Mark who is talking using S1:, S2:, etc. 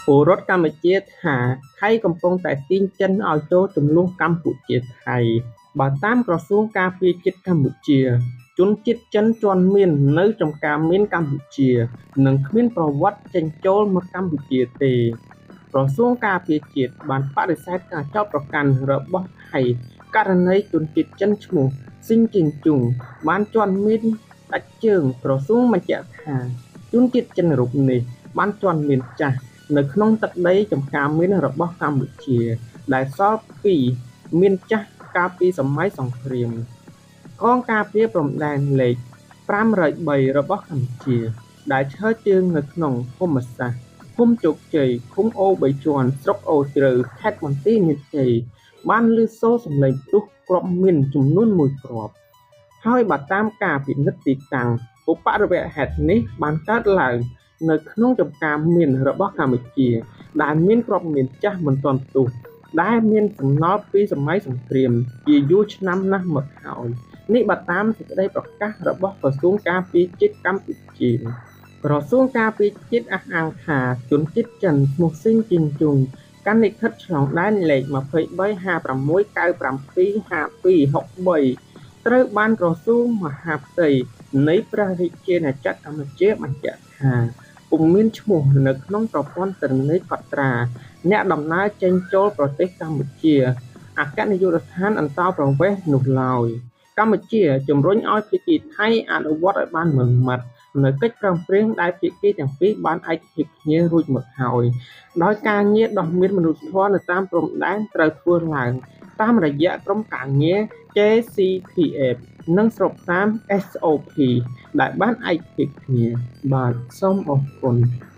S1: ពលរដ្ឋកម្ពុជាថាថៃកំពុងតែទាញចិនឲ្យចូលជម្លោះកម្ពុជាថៃ។ បើតាមក្រសួងការពារជាតិកម្ពុជា ជនជាតិចិនជាន់មីននៅចំការមីនកម្ពុជា នឹងគ្មានប្រវត្តិចេញចូលមកកម្ពុជាទេ។ ក្រសួងការពារជាតិបានបដិសេធការចោទប្រកាន់របស់ថៃករណីជនជាតិចិនឈ្មោះ ស៊ីង ជីងជុង បានជាន់មីនដាច់ជើង។ ក្រសួងបញ្ជាក់ថា ជនជាតិចិនរូបនេះបានជាន់មីនចាស់នៅក្នុងទឹកដីចំការមីនរបស់កម្ពុជា ដែលសល់ពីមីនចាស់កាលពីសម័យសង្គ្រាម។ កងការពារព្រំដែនលេខ503របស់កម្ពុជា ដែលឈរជើងនៅក្នុងភូមិសាស្ត្រភូមិជោគជ័យ ឃុំអូរបីជាន់ ស្រុកអូរជ្រៅ ខេត្តបន្ទាយមានជ័យ បានឮសូរសំឡេងផ្ទុះគ្រាប់មីនចំនួនមួយគ្រាប់ ហើយបើតាមការពិនិត្យទីតាំង ឧបទ្ទវហេតុនេះបានកើតឡើងនៅក្នុងចំការមីនរបស់កម្ពុជា ដែលមានគ្រាប់មីនចាស់មិនទាន់ផ្ទុះ ដែលមានសំណល់ពីសម័យសង្គ្រាមជាយូរឆ្នាំណាស់មកហើយ។ នេះបើតាមសេចក្តីប្រកាសរបស់ក្រសួងការពារជាតិកម្ពុជា។ ក្រសួងការពារជាតិអះអាងថា ជនជាតិចិនឈ្មោះស៊ីង ជីងជុង កាន់លិខិតឆ្លងដែនលេខ23 56 97 52 63 ត្រូវបានក្រសួងមហាផ្ទៃនៃព្រះរាជាណាចក្រកម្ពុជាបញ្ជាក់ថា ពុំមានឈ្មោះនៅក្នុងប្រព័ន្ធទិន្នន័យកត់ត្រាអ្នកដំណើរចេញចូលប្រទេសកម្ពុជា អគ្គនាយកដ្ឋានអន្តោប្រវេសន៍នោះឡើយ។ កម្ពុជាជំរុញឲ្យភាគីថៃអនុវត្តឲ្យបានម៉ឺងម៉ាត់នូវកិច្ចព្រមព្រៀងដែលភាគីទាំងពីរបានឯកភាពគ្នារួចមកហើយ ដោយការងារដោះមីនមនុស្សធម៌នៅតាមព្រំដែនត្រូវធ្វើឡើងតាមរយៈក្រុមការងារ JCTF និងស្របតាម SOP ដែលបានឯកភាពគ្នា។ បាទ សូមអរគុណ។